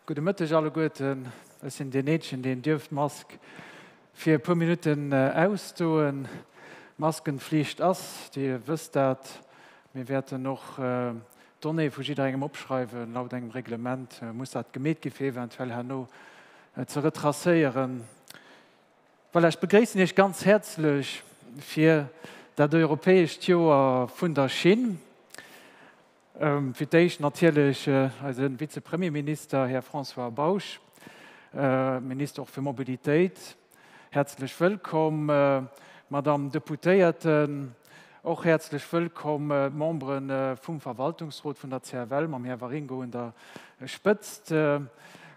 Gudde Mëtteg alleguerten. Ech sinn deen Eenzegen, deen dierf d'Mask fir e puer Minutten ausdoen. Maskenpflicht ass, Dir wësst dat. Mir wäerten och d'Donnéeë vu jidderengem opschreiwen. Laut engem Reglement muss dat gemeet gi fir eventuell herno ze retracéieren. Voilà, ech begréissen Iech ganz häerzlech fir dat europäescht Joer vun der Schinn. Fir d'éischt natierlech eise Vizepremierminister, Här François Bausch, Minister och fir Mobilitéit. Häerzlech wëllkomm, Madamm Deputéierten. Och häerzlech wëllkomm d'Membere vum Verwaltungsrot vun der CFL mam Här Waringo un der Spëtzt,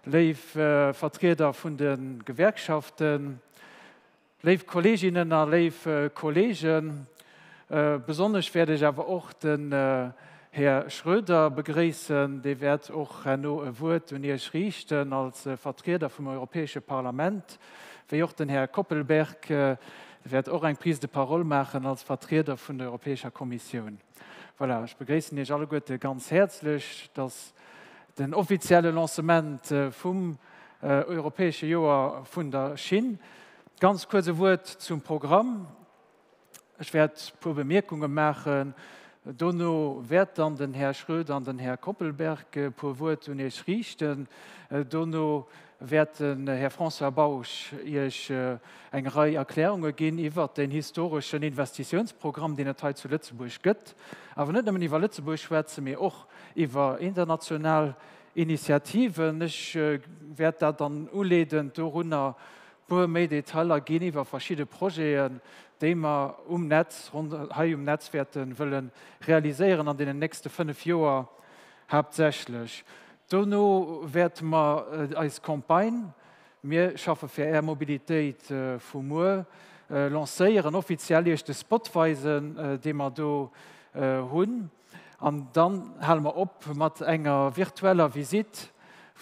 léif Vertrieder vun de Gewerkschaften, Léif Kolleeginnen a léif Kolleegen, besonnesch wäert ech awer och den Här Schroeder begréissen. Dee wäert och herno e Wuert un Iech riichten als Vertrieder vum Europäesche Parlament, wéi och den Här Koppelberg, dee wäert och eng Prise de parole maachen als Vertrieder vun der Europäescher Kommissioun. Voilà, ech begréissen Iech alleguerte ganz häerzlech. Et ass den offizielle Lancement vum Europäesche Joer vun der Schinn. Ganz kuerz e Wuert zum Programm. Ech wäert e puer Bemierkunge maachen. Dono wäert dann den Här Schroeder an den Här Koppelberg e puer Wuert un Iech riichten. Dono wäert den Här François Bausch Iech eng Rei Erklärunge ginn iwwert deen historeschen Investitiounsprogramm, deen et hei zu Lëtzebuerg gëtt. Awer net nëmmen iwwer Lëtzebuerg schwätzen, mee och iwwer international Initiativen. Ech wäert dat dann uleedend dorunner puer méi Detailer ginn iwwer verschidde Projeten, déi mer um Netz, hei um Netz wäerte wëlle realiséieren an deenen nächste 5 Joer haaptsächlech. Dono wäerte mer eis Campagne Mir schaffe fir Är Mobilitéit vu muer lancéieren, offiziell Iech de Spot weisen, dee mer do hunn. An dann hale mer op mat enger virtueller Visitt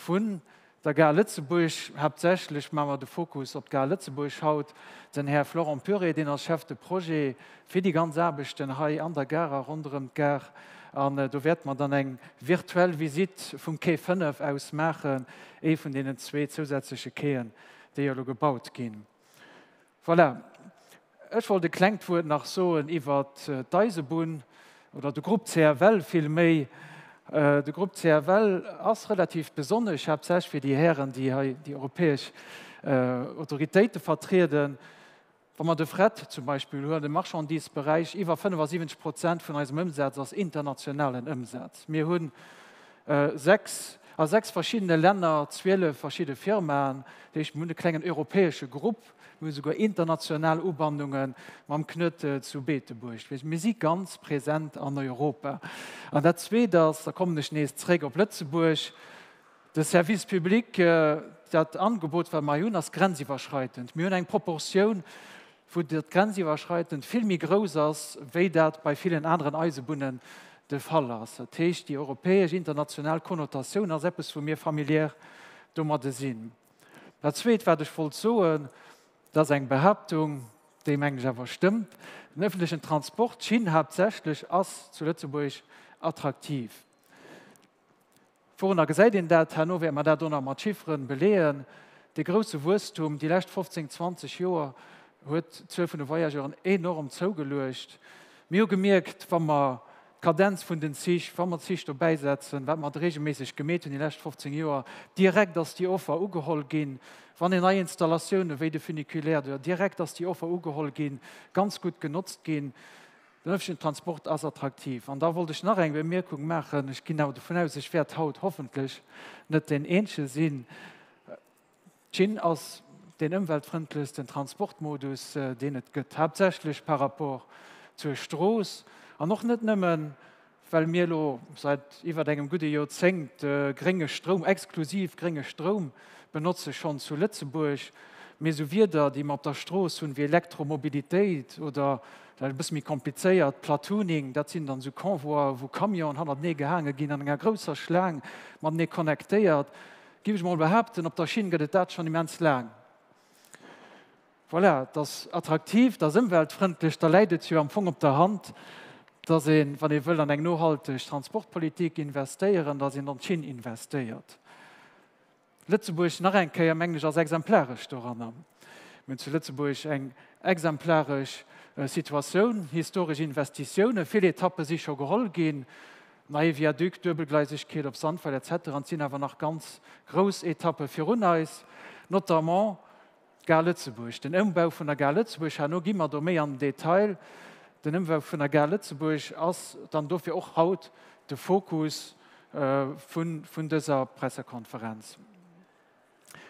vun der Gare Lëtzebuerg. Haaptsächlech maache mer de Fokus op d'Gare Lëtzebuerg haut. Den Här Florent Puré, deen ass Chef de Projet fir déi ganz Aarbechten hei an der Gare a ronderëm d'Gare. An do wäerte mer dann eng virtuell Visitt vum Quai 5 aus maachen, ee vun deenen zwee zousätzleche Quaien, déi elo gebaut ginn. Voilà. Ech wollt e klengt Wuert nach soen iwwert d'Eisebunn oder de Grupp CFL villméi. De Grupp CFL ass relativ besonnesch, haaptsächlech fir déi Hären, déi hei déi europäesch Autoritéite vertrieden. Wa mer de Fret zum Beispill huelen, de Marchandisberäich, iwwer 75 Prozent vun eisem Ëmsaz ass internationalen Ëmsaz. Mir hu 6, a 6 verschiddene Länner 12 verschidde Firmaen, dat heescht mir hunn e klengen europäesche Grupp, mir hu souguer international Ubannunge mam Knuet zu Beetebuerg. Mir si ganz present an Europa. An dat Zweet ass, da kommen ech nees zréck op Lëtzebuerg, de Service public, dat Angebot, wat mer hei hunn, ass grenziwwerschreitend. Mir hunn eng Proportioun, wou dat grenziwwerschreitend vill méi grouss ass, wéi dat bei villen aneren Eisebunnen de Fall ass. Dat heescht, déi europäesch, international Konnotatioun ass eppes, wou mir familiär domadde sinn. Dat Zweet, wat ech wollt soen, dat ass eng Behaaptung, déi, mengen ech, awer stëmmt, Den öffentlechen Transport, d'Schinn haaptsächlech, ass zu Lëtzebuerg attraktiv. Wourunner gesäit een dat? Herno wäerte mer dat och nach mat Chifferen beleeën. Dee grousse Wuesstum déi lescht 15, 20 Joer huet d'Zuel vun de Voyageuren enorm zougeluecht. Mir hu gemierkt, wa mer d'Kadenz vun den Zich, wa mer Zich dobäisetzen, wat mer reegelméisseg gemeet hunn déi lescht 15 Joer, direkt ass déi Offer ugeholl ginn. Wann een nei Installatioune wéi de Funiculaire, direkt ass déi Offer ugeholl ginn, ganz gutt genotzt ginn. Den öffentlichen Transport ass attraktiv. An da wollt ech nach eng Bemierkung maachen. Ech ginn awer dovun aus, ech wäert haut hoffentlech net deen Eenzege sinn. D'Schinn ass deen ëmweltfrëndlechsten Transportmodus, deen et gëtt, haaptsächlech par rapport zur Strooss. An och net nëmmen, well mir elo säit iwwer engem gudde Joerzéngt grénge Stroum, exklusiv grénge Stroum benotze schonn zu Lëtzebuerg, mee esou Wierder, déi mer op der Strooss hunn, wéi Elektromobilitéit oder, dat ass e bësse méi komplizéiert, Platooning, dat sinn dann esou Convoien, wou Camionen hannertenee gehaange ginn an enger grousser Schlaang matenee connectéiert, géif ech mol behaapten, op der Schinn gëtt et dat schonn immens laang. Voilà, et ass attraktiv, et ass ëmweltfrëndlech, da läit et jo am Fong op der Hand, dass een, wann ee wëll an eng nohalteg Transportpolitik investéieren, dass een an d'Schinn investéiert. Lëtzebuerg, nach eng Kéier, mengen ech, ass exemplaresch doranner. Mir hunn zu Lëtzebuerg eng exemplaresch Situatioun, historesch Investitiounen, vill Etappe si scho geholl ginn, neie Viaduc, Duebelgleisegkeet op Sandweiler et cetera. Et sinn awer nach ganz grouss Etappe virun eis, notamment d'Gare Lëtzebuerg, den Ëmbau vun der Gare Lëtzebuerg. Herno gi mer do méi an den Detail. Den Ëmbau vun der Gare Lëtzebuerg ass dann dofir och haut de Fokus vun dëser Pressekonferenz.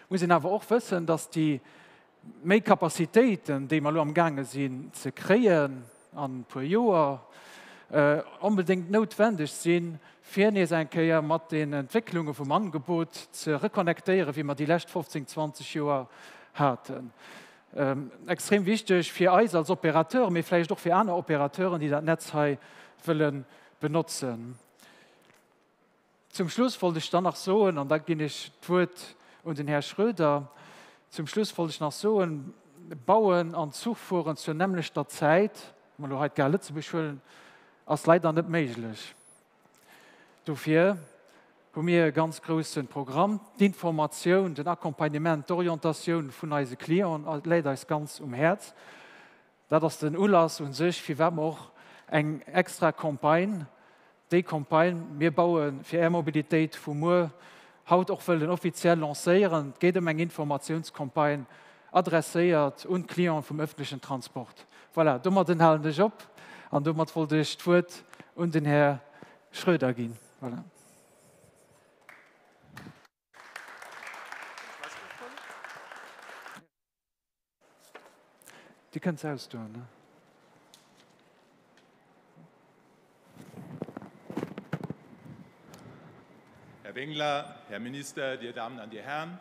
Muss een awer och wëssen, dass déi méi Capacitéiten, déi mer elo amgaange sinn ze kréien an e puer Joer, onbedéngt noutwendeg sinn, fir nees eng Kéier mat den Entwécklunge vum Angebot ze reconnectéieren, wéi mer déi lescht 15, 20 Joer haten. Extrem wichteg fir eis als Opérateur, mee vläicht och fir aner Opérateuren, déi dat Netz hei wëlle benotzen. Zum Schluss wollt ech dann nach soen, an da ginn ech d'Wuert un den Här Schroeder, zum Schluss wollt ech nach soen, Bauen an Zuchfueren zur nämmlechter Zäit, wa mer elo hei d'Gare Lëtzebuerg huelen, ass leider net méiglech. Dofir hu mir e ganz grousse Programm. D'Informatioun, den Accompagnement, d'Orientatioun vun eise Clienten läit eis ganz um Häerz. Dat ass den Ulass u sech, firwat mer och eng extra Campagne, déi Campagne Mir baue fir Är Mobilitéit vu muer, haut och wëllen offiziell lancéieren. Et geet ëm eng Informatiounscampagne adresséiert un d'Clienten vum öffentlechen Transport. Voilà, domadden halen ech op an domat wollt ech d'Wuert un den Här Schroeder ginn. Voilà. Dir kënnt se ausdoen, ne? Här Wengler, Här Minister, dir Damen an dir Herren,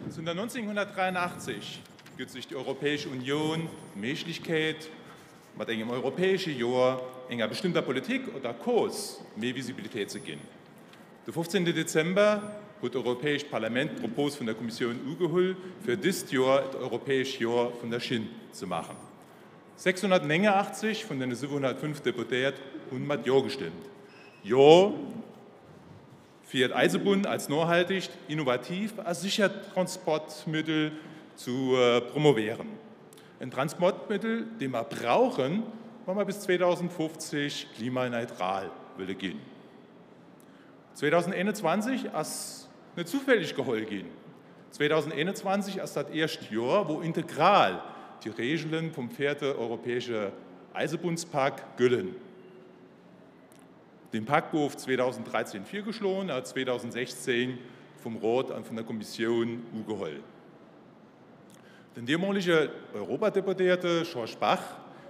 zënter 1983 gëtt sech déi Europäesch Unioun d'Méiglechkeet, mat engem europäesche Joer enger bestëmmter Politik oder Cause méi Visibilitéit ze ginn. De 15 Dezember huet d'Europäescht Parlament d'Propos vun der Kommissioun ugehull, fir dëst Joer d'Europäesch Joer vun der Schinn ze maachen. 689 vun den 705 Deputéiert hunn mat Jo gestëmmt. Jo fir d'Eisebunn als nohaltegt, innovativ a sichert Transportmëttel zu promovéieren. En Transportmëttel, dee mer brauchen, wa mer bis 2050 klimaneutral wëlle ginn. 2021 ass net zufälleg geholl ginn. 2021 ass dat éischt Joer, wou integral déi Reegele vum véierte europäesche Eisebunnspak gëllen. Dee Pak gouf 2013 virgeschloen a 2016 vum Rot an vun der Kommissioun ugeholl. Den deemolege Europadeputéierte Georges Bach,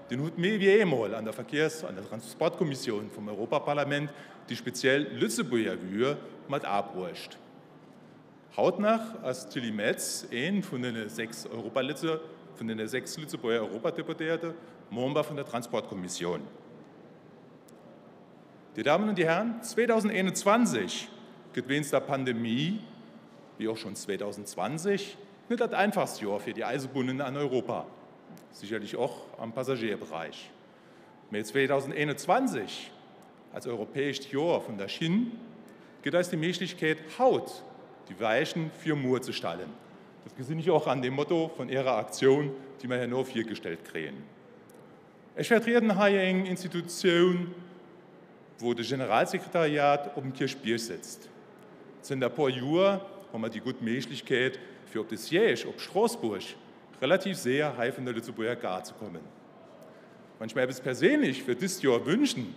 deen huet méi wéi eemol an der Verkiers an der Transportkommissioun vum Europaparlament déi speziell Lëtzebuerger Vue mat abruecht. Haut nach ass d'Tilly Metz een vun den 6 vun den 6 Lëtzebuerger Europadeputéierte, Member vun der Transportkommissioun. Dir Damen und Dir Herren, 2021 gëtt wéinst der Pandemie, wéi och schonn 2020, net dat einfachst Joer fir déi Eisebunnen an Europa, sicherlech och am Passagierbereich. Mee 2021 als europäescht Joer vun der Schinn gëtt eis déi Méiglechkeet, haut déi Weichen fir muer ze stellen. Dat gesinn ech och an dem Motto vun Ärer Aktioun, déi mer herno virgestellt kréien. Ech vertrieden hei eng Institutioun, wou de Generalsekretariat op dem Kierchbierg sëtzt. Zënter e puer Joer hu mer déi gutt Méiglechkeet, fir op de Siège op Stroossbuerg relativ séier hei vun der Lëtzebuerger Gare ze kommen. Wann ech mer eppes perséinlech fir dëst Joer wünschen,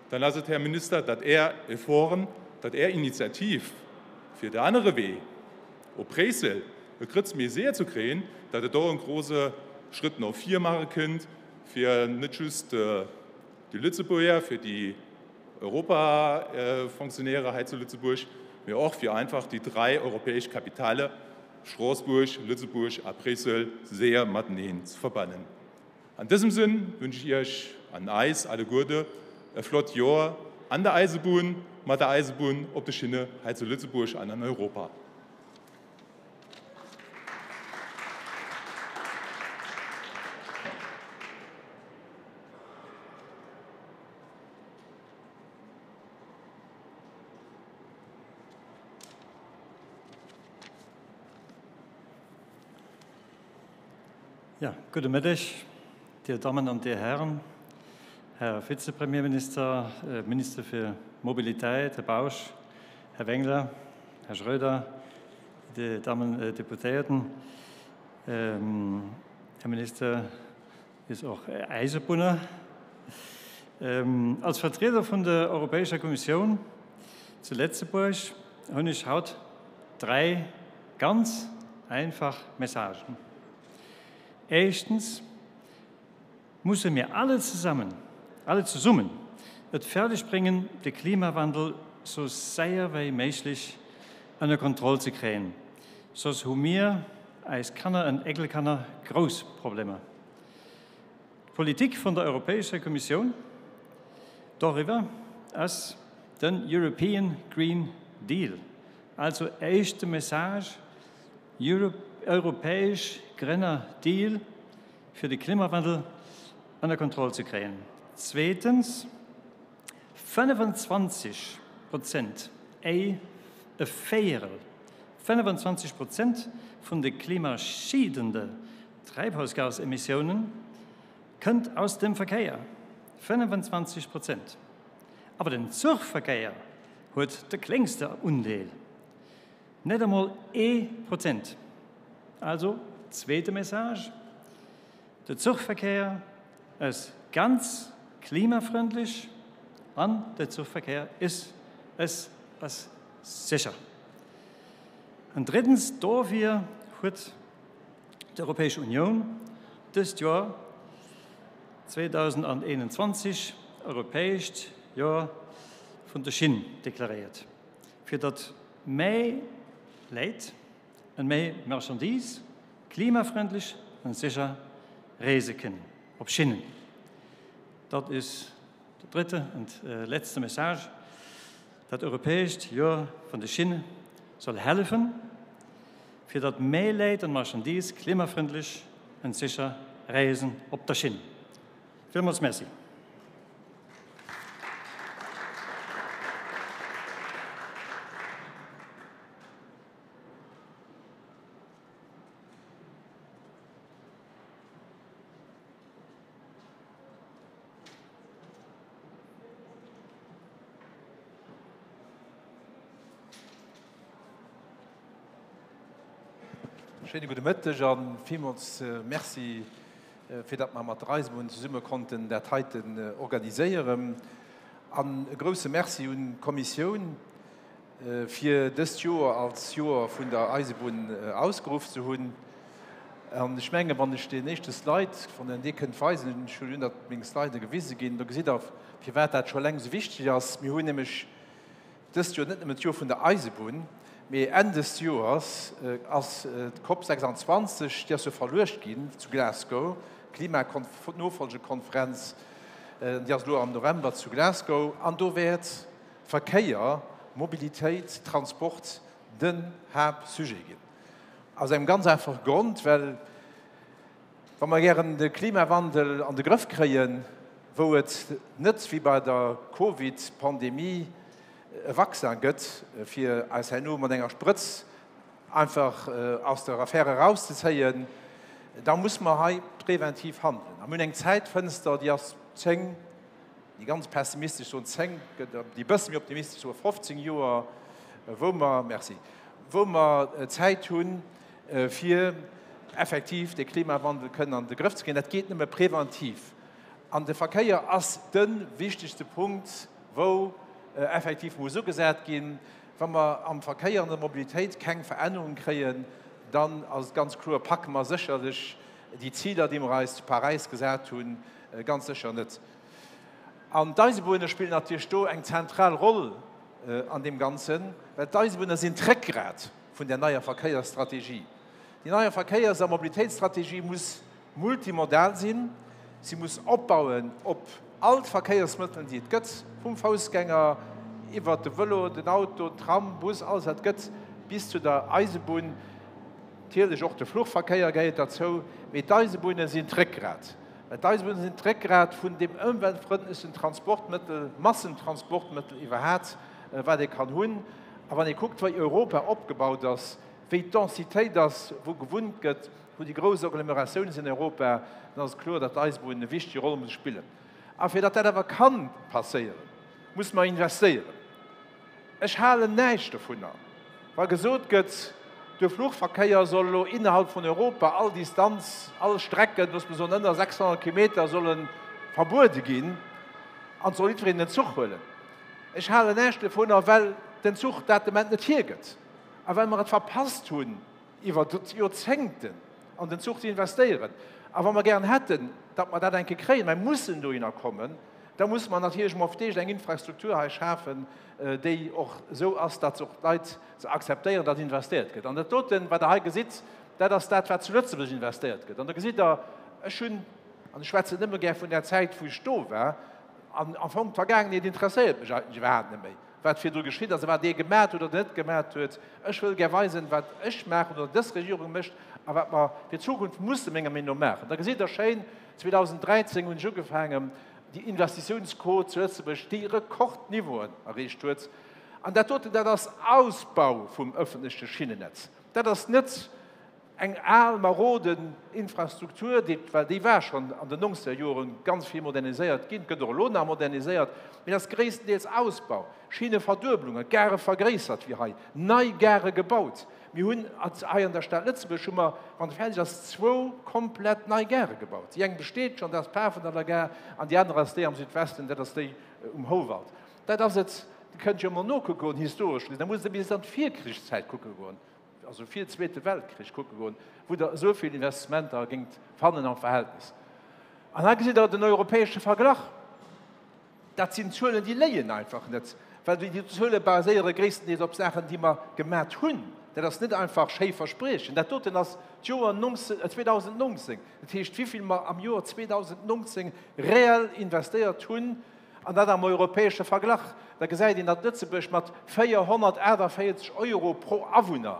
dann ass et, Här Minister, datt Är Efforten, datt Är Initiativ fir de anere Wee op Bréissel e Grëtz méi séier ze kréien, datt Der do e grouse Schrëtt no vir maache kënnt, fir net just déi Lëtzebuerger, fir déi Europafonctionnaire hei zu Lëtzebuerg, mee och fir einfach déi dräi europäesch Capitale Stroossbuerg, Lëtzebuerg a Bréissel séier mateneen ze verbannen. An dësem Sënn wünsch ech Iech an eis alleguerde e flott Joer an der Eisebunn, mat der Eisebunn, op de Schinne hei zu Lëtzebuerg an an Europa. Ja, gudde Mëtteg, Dir Dammen an Dir Hären, Här Vizepremierminister, Minister fir Mobilitéit, Här Bausch, Här Wengler, Här Schroeder, Dir Dammen Deputéierten, Här Minister ist och Eisebunner. Als Vertrieder vun der Europäescher Kommissioun zu Lëtzebuerg hunn ech haut dräi ganz einfach Messagen. Éischtens musse mir alle zesammen, alle zesummen et fäerdeg bréngen, de Klimawandel sou séier wéi méiglech ënner Kontroll ze kréien, soss hu mir, eis Kanner an Enkelkanner, grouss Problemer. D'Politik vun der Europäescher Kommissioun doriwwer ass den European Green Deal. Also éischte Message, Europäesch grénner Deal fir de Klimawandel ënner Kontroll ze kréien. Zweetens, 25 Prozent, e Véierel, 25 Prozent vun de klimaschiedende Treibhausgasemissiounen kënnt aus dem Verkéier. 25 Prozent. Awer den Zuchverkéier huet de kléngste Undeel, net emol ee Prozent. Also, zweete Message, De Zuchverkéier ass ganz klimafrëndlech an de Zuchverkéier is es ass sécher. An drëttens, dofir huet d'Europäesch Unioun dëst Joer 2021 Europäescht Joer vun der Schinn deklaréiert, fir datt méi Léit an méi Marchandise klimafrëndlech an sécher reese kënnen op Schinnen. Dat is de drëtte und letzte Message, Dat Europäescht Joer vun de Schinne soll hellefen, fir datt méi Léit an Marchandise klimafrëndlech an sécher reesen op der Schinn. Villmools Merci. Schéine gudde Mëtteg a villmools Merci, fir datt mer mat der Eisebunn zesumme konnten dat heiten organiséieren. An e grouse Merci un d'Kommissioun, fir dëst Joer als Joer vun der Eisebunn ausgeruff ze hunn. An ech mengen, wann ech deen éischte Slide, wann Der dee kënnt weisen, ech hunn dat meng Slide gewise ginn, da gesitt Der, firwat dat scho eleng esou wichteg ass. Mir hunn nämlech dëst Joer net nëmmen d'Joer vun der Eisebunn, mee Enn des Joers ass d'COP 26, déi ass jo verluecht ginn zu Glasgow, d'Klimanofolgekonferenz, déi ass elo am November zu Glasgow, an do wäert Verkéier, Mobilitéit, Transport den Haaptsujet ginn. Aus engem ganz einfache Grond, well wa mer gären de Klimawandel an de Grëff kréien, wou et net wéi bei der Covid-Pandemie e Vaccin gëtt, fir eis herno mat enger Sprëtz einfach aus der Affär erauszezéien, da muss mer hei präventiv handeln. A mir hunn eng Zäitfënster, déi ass 10, déi ganz pessimistesch soen 10, déi e bësse méi optimistesch soe 15 Joer, wou mer, merci, wou mer Zäit hunn, fir effektiv de Klimawandel kënnen an de Grëff ze kréien. Dat geet nëmme preventiv. An de Verkéier ass de wichtegste Punkt, wou effektiv muss ugesat ginn. Wa mer am Verkéier, an der Mobilitéit keng Verännerung kréien, dann ass et ganz kloer, packe mer sécherlech déi Ziler, déi mer eis zu Paräis gesat hunn, ganz sécher net. An d'Eisebunne spillen natierlech do eng zentral Roll an deem Ganzen, well d'Eisebunne sinn d'Réckgrat vun där neier Verkéiersstrategie. Déi neier Verkéiers a Mobilitéitsstrategie muss multimodal sinn. Si muss opbauen op all d'Verkéiersmëttelen, déi et gëtt, vum Foussgänger iwwert de Vëlo, den Auto, Tram, Bus, alles wat et gëtt, bis zu der Eisebunn. Natierlech och de Fluchverkéier gehéiert derzou, mee d'Eisebunne sinn d'Réckgrat. Well d'Eisebunne sinn d'Réckgrat vun deem ëmweltfrëndlechsten Transportmëttel, Massentransportmëttel iwwerhat, wat ee kann hunn. A wann ee kuckt, wéi Europa opgebaut ass, wéi d'Densitéit ass, wou gewunnt gëtt. Wou déi grouss Agglomeratiounen sinn in Europa, dann ass et kloer, datt d'Eisebunn e wichtege Roll muss spillen. A fir datt dat awer ka passéieren, muss mer investéieren. Ech halen näischt dovunner, wa gesot gëtt, de Fluchverkéier soll elo innerhalb vun Europa all Distanz, all Strecken, loosse mer soen ënner 600 Kilometer, solle verbuede ginn an et soll jiddwereen den Zuch huelen. Ech halen näischt dovunner, well den Zuch dat de Moment net hiergëtt a well mer et verpasst hunn, iwwer Joerzéngten an den Zuch ze investéieren. A wa mer gären hätten, datt mer dat eng Kéier kréien, mer mussen dohinner kommen, da musse mer natierlech emol op d'éischt eng Infrastruktur hei schafen, déi och esou ass, datt och d'Leit se akzeptéieren, datt investéiert gëtt. An dat doten, wat Der hei gesitt, dat ass dat, wat zu Lëtzebuerg investéiert gëtt. An da gesitt Der, ech hunn, an ech schwätzen nëmme gär vun där Zäit, wou ech do war, an am Fong d'Vergaangenheet interesséiert mech eigentlech iwwerhaapt net méi, wat virdru geschitt ass a wat dee gemat huet oder net gemat huet. Ech wëll gär weisen, wat ech maachen oder dës Regierung mécht a wat mer fir d'Zukunft musse menger Meenung no maachen. Da gesitt Der schéin, 2013 hunn ech ugefaangen, déi Investitiounsquot zu Lëtzebuerg, déi Rekordniveauen erreecht huet. An dat doten, dat ass Ausbau vum öffentleche Schinnennetz. Dat ass net Eng al, marode Infrastruktur, déi, well déi war schonn an den nongzeger Jore ganz vill moderniséiert ginn, gëtt och elo nach moderniséiert, mee dat ass gréisstendeels Ausbau, Schinneverdueblungen, Gare vergréissert wéi hei, nei Gare gebaut. Mir hunn hei an der Stad Lëtzebuerg hu mer, wann se fäerdeg ass, zwou komplett nei Gare gebaut. Déi eng besteet schonn, dat ass d'Pafendaller Gare, an déi aner ass déi am Südwesten, dat ass déi um Houwald. Dat ass et. Dir kënnt jo emol nokucke goen, historesch gesinn, da musst Der bis an d'Virkrichszäit kucke goen. also vir Zweete Weltkrich kucke goen, wou Der esou vill Investissementer géingt fannen am Verhältnis. An hei gesitt Der den europäesche Verglach. Dat sinn Zuelen, déi léien einfach net, well déi Zuele baséiere gréisstendeels op Saachen, déi mer gemat hunn. Dat ass net einfach schéi Verspriechen. Dat doten ass d'Joer 2019, dat heescht, wéi vill mer am Joer 2019 reell investéiert hunn, An dat am europäesche Verglach, da gesäit een, datt Lëtzebuerg mat 448 Euro pro Awunner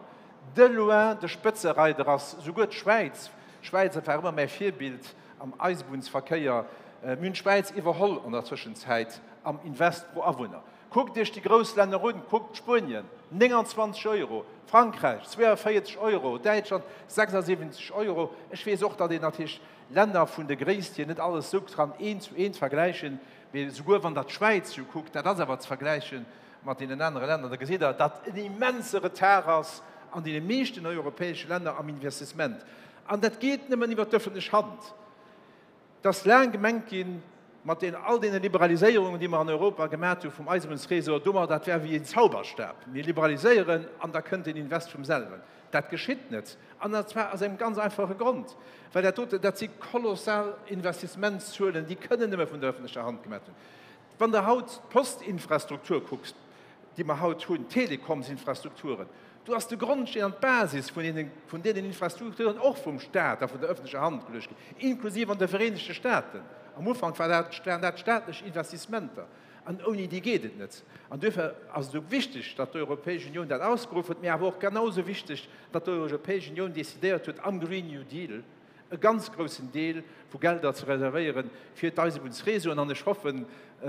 de loin de Spëtzereider ass. Souguer d'Schwäiz, d'Schwäiz war ëmmer mäi Virbild am Eisebunnsverkéier, mir hunn d'Schwäiz iwwerholl an der Zwëschenzäit am Invest pro Awunner. Kuckt Iech déi grouss Länner un, kuckt Spuenien, 29 Euro, Frankräich, 42 Euro, Däitschland, 76 Euro. Ech weess och, datt een natierlech Länner vun der Gréisst hier net alles esou kann eent zu eent vergläichen, mee esouguer wann Der d'Schwäiz jo kuckt, dat ass awer ze vergläiche mat deenen anere Länner, da gesitt Der, datt en immense Retard ass an deene meeschten europäesche Länner am Investissement. An dat geet nëmmen iwwert d'öffentlech Hand. Et ass laang gemengt ginn, mat deenen all deene Liberaliséierungen, déi mer an Europa gemat hu vum Eisebunnsréseau, domat, dat wär wéi een Zauberstab, mir liberaliséieren an da kënnt den Invest vum selwen. Dat geschitt net, an zwar aus engem ganz einfache Grond, well dat doten, dat si kolossal Investissementszuelen, déi kënnen nëmme vun der öffentlecher Hand gemaach ginn. Wann Der haut d'Postinfrastruktur kuckt, déi mer haut hunn, d'Telekomsinfrastrukturen, do ass de Grondsteen an d'Basis vun deenen, vun deenen Infrastrukturen och vum Stat a vun der öffentlecher Hand geluecht ginn, inklusiv an de Vereenegte Staten. Am Ufank war dat, waren dat staatlech Investissementer. An ouni déi geet et net. An duerfir ass et esou wichteg, datt d'Europäesch Unioun dat ausgeruff huet, mee awer och genau esou wichteg, datt d'Europäesch Unioun decidéiert huet, am Green New Deal e ganz groussen Deel vu Gelder ze reservéiere fir d'Eisebunnsréseauen. An ech hoffen,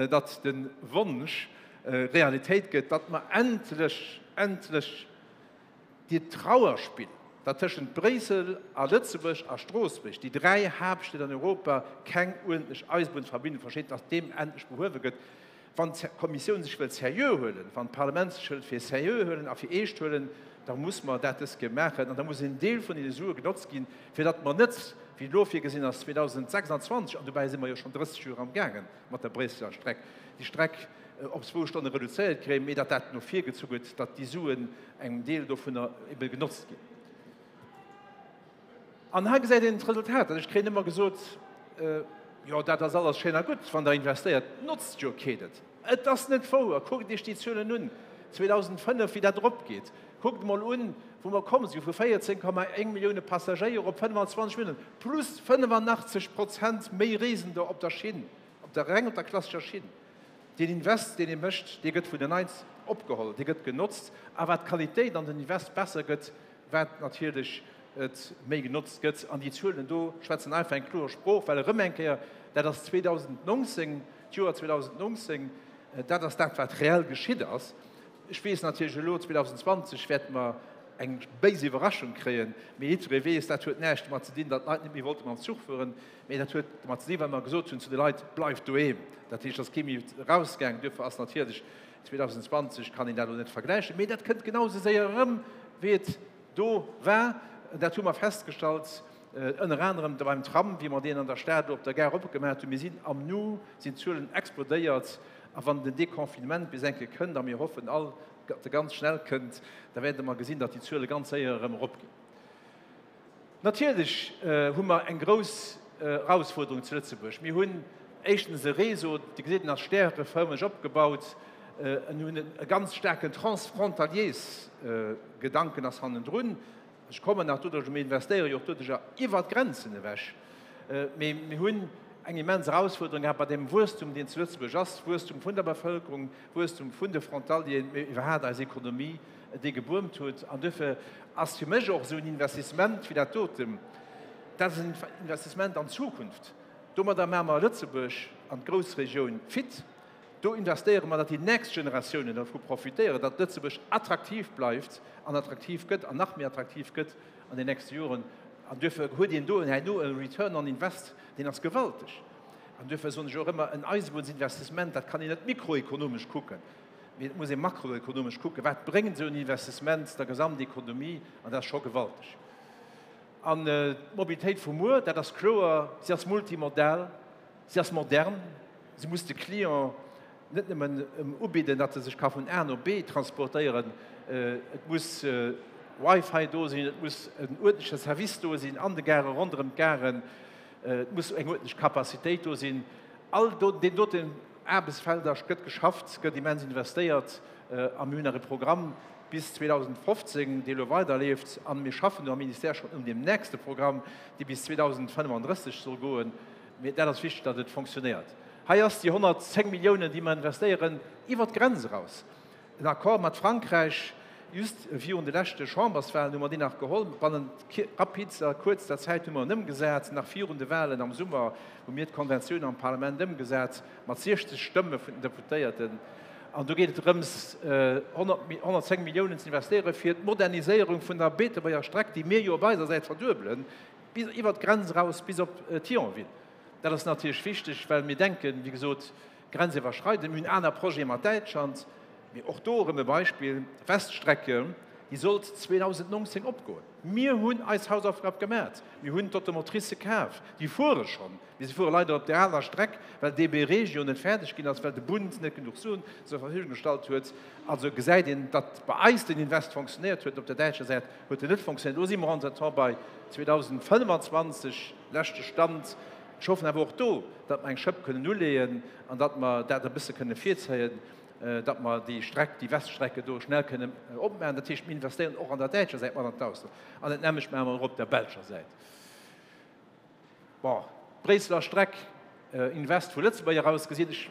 datt de Wonsch Realitéit gëtt, datt mer endlech, endlech Dirt Trauerspill, datt tëschent Bréissel a Lëtzebuerg a Stroossbuerg, déi 3 Haaptstied an Europa, keng uerdentlech Eisebunnsverbindung versteet, datt deem endlech behuewe gëtt. Wann d'Kommissioun sech wëllt seriö huelen, wann d'Parlament sech wëllt fir seriö huelen a fir eescht huelen, da muss mer dat dës Kéier maachen an da muss en Deel vun deene Sue genotzt ginn, fir datt mer net, wéi elo virgesinn ass, 2026, an dobäi si mer jo schonn 30 Joer amgaangen mat der Bréisseler Streck, déi Streck op zwou Stonne reduzéiert kréien, mee datt dat no vir gezu gëtt, datt déi Suen, engem Deel dovunner, ebe genotzt ginn. An hei gesäit een d'Resultat. Ech kréien ëmmer gesot, Jo, dat ass alles schéin a gutt, wann Der investéiert, notzt jo keen et. Et ass net wouer. Kuckt Iech déi Zuelen un, 2005, wéi dat eropgeet. Kuckt emol un, wou mer komm sinn, vu 14,1 Millioune Passagéier op 25 Milliounen, plus 85 Prozent méi Reesender op der Schinn, op der, reng op der klassescher Schinn. Deen Invest, deen ee mécht, dee gëtt vun den Leit opgeholl, dee gëtt genotzt. A wat d'Qualitéit an den Invest besser gëtt, wat natierlech et méi genotzt gëtt. An déi Zuelen do schwätzen einfach eng kloer Sprooch, well erëm eng Kéier, dat ass 2019, d'Joer 2019, dat ass dat, wat reell geschitt ass. Ech weess natierlech elo, 2020 wäerte mer. eng béis Iwwerraschung kréien. Mee jiddweree weess, dat huet näischt domat ze dinn, datt d'Leit net méi wollte mam Zuch fueren, mee dat huet domat ze dinn, well mer gesot hunn zu de Leit, Bleift doheem! Dat heescht, et ass kee méi erausgaangen. Duerfir ass natierlech 2020 kann een dat elo net vergläichen, mee dat kënnt genau esou séier erëm, wéi et do war. Dat hu mer festgestallt, ënner anerem beim Tram, wéi mer deen an der Stad elo op der Gare opgemaach hunn. Mir sinn am Nu sinn d'Zuelen explodéiert. A wann den Deconfinement bis eng Kéier kënnt, a mir hoffen all, datt e ganz schnell kënnt, da wäerte mer gesinn, datt déi Zuele ganz séier erëm eropginn. Natierlech hu mer eng grouss Erausfuerderung zu Lëtzebuerg. Mir hunn éischtens e Réseau, Dir gesitt, en ass stärefërmeg opgebaut, en hunn e ganz staarken Transfrontaliers-Gedanken ass hannendrun. Ech kommen nach doduerch, mir investéiere jo och doduercher iwwert d'Grenzen ewech. Mee mir hunn eng immens Erausfuerderung gehat bei deem Wuesstum, deen zu Lëtzebuerg ass, Wuesstum vun der Bevëlkerung, Wuesstum vun de Frontalieren, mee iwwerhaapt eis Ekonomie, déi gebuemt huet. An duerfir ass fir mech och esou en Investissement wéi dat doten, dat ass en Investissement an d'Zukunft. Domadder maache mer Lëtzebuerg an d'Groussregioun fit. Do investéiere mer, datt déi nächst Generatiounen dervu profitéieren, datt Lëtzebuerg attraktiv bleift an attraktiv gëtt an nach méi attraktiv gëtt an den nächste Joren. An duerfir huet een do herno e Return on Invest, deen ass gewalteg. An duerfir soen ech och ëmmer, en Eisebunnsinvestissement, dat kann een net mikroekonomesch kucken, mee et muss ee makroekonomesch kucken, wat bréngt esou en Investissement der Gesamtekonomie, an dat ass scho gewalteg. An d'Mobilitéit vu muer, dat ass kloer, si ass multimodal. Si ass modern, si muss de Client net nëmmen ubidden, datt e sech ka vun A no B transportéieren, et muss Wi-Fi do sinn, et muss en uerdentleche Service do sinn an de Garen, ronderëm d'Garen, et muss eng uerdentlech Capacitéit do sinn. All deen doten Aarbechtsfelder gëtt geschafft, gëtt immens investéiert a mir hunn nach e Programm bis 2015, dee elo weiderleeft a mir schaffen do am Ministère schonn un deem nächste Programm, dee bis 2035 soll goen. Mee dat ass wichteg, datt et fonctionnéiert. Hei ass déi 110 Milliounen, déi mer investéieren, iwwert d'Grenz eraus. En Accord mat Frankräich, just virun de leschte Chamberswahlen hu mer deen nach geholl. Bannent rapidster, kuerzter Zäit hu mer en ëmgesat. Nach virun de Wahlen am Summer hu mir d'Konventioun am Parlament ëmgesat, mat 60 Stëmme vun den Deputéierten. An do geet et drëms, 110 Milliounen ze investéieren, fir d'Moderniséierung vun der Beetebuerger Streck, déi mir jo op eiser Säit verduebelen, Bis iwwert d'Grenz eraus, bis op Thionville. Dat ass natierlech wichteg, well mir denken, wéi gesot, grenziwwerschreidend. Mir hunn aner Projete mat Däitschland, mee och do erëm e Beispill, Weststrecke, déi sollt 2019 opgoen. Mir hunn eis Hausaufgab gemat. Mir hunn d'Automotricë kaf. Déi fuere schonn. Mee se fuere leider op där aler Streck, well DB Regio net fäerdeg ginn ass, well de Bund net genuch Suen zur Verfügung gestallt huet. Also gesäit een, datt bei eis den Invest fonctionnéiert huet, op der däitscher Säit huet en net fonctionnéiert. Elo si mer entretemps bei 2025, leschte Stand. Ech hoffen awer och do, datt mer eng Schëpp kënnen uleeën an datt mer dat e bësse kënne virzéien, datt mer déi Streck, déi Weststrecke do schnell kënnen opmaachen. Dat heescht, mir investéieren och an der däitscher Säit mat an d'Ausland. An dat nämmlecht maache mer och op der belscher Säit. Bon, d'Bréisseler Streck, Invest vu Lëtzebuerg eraus gesinn, ech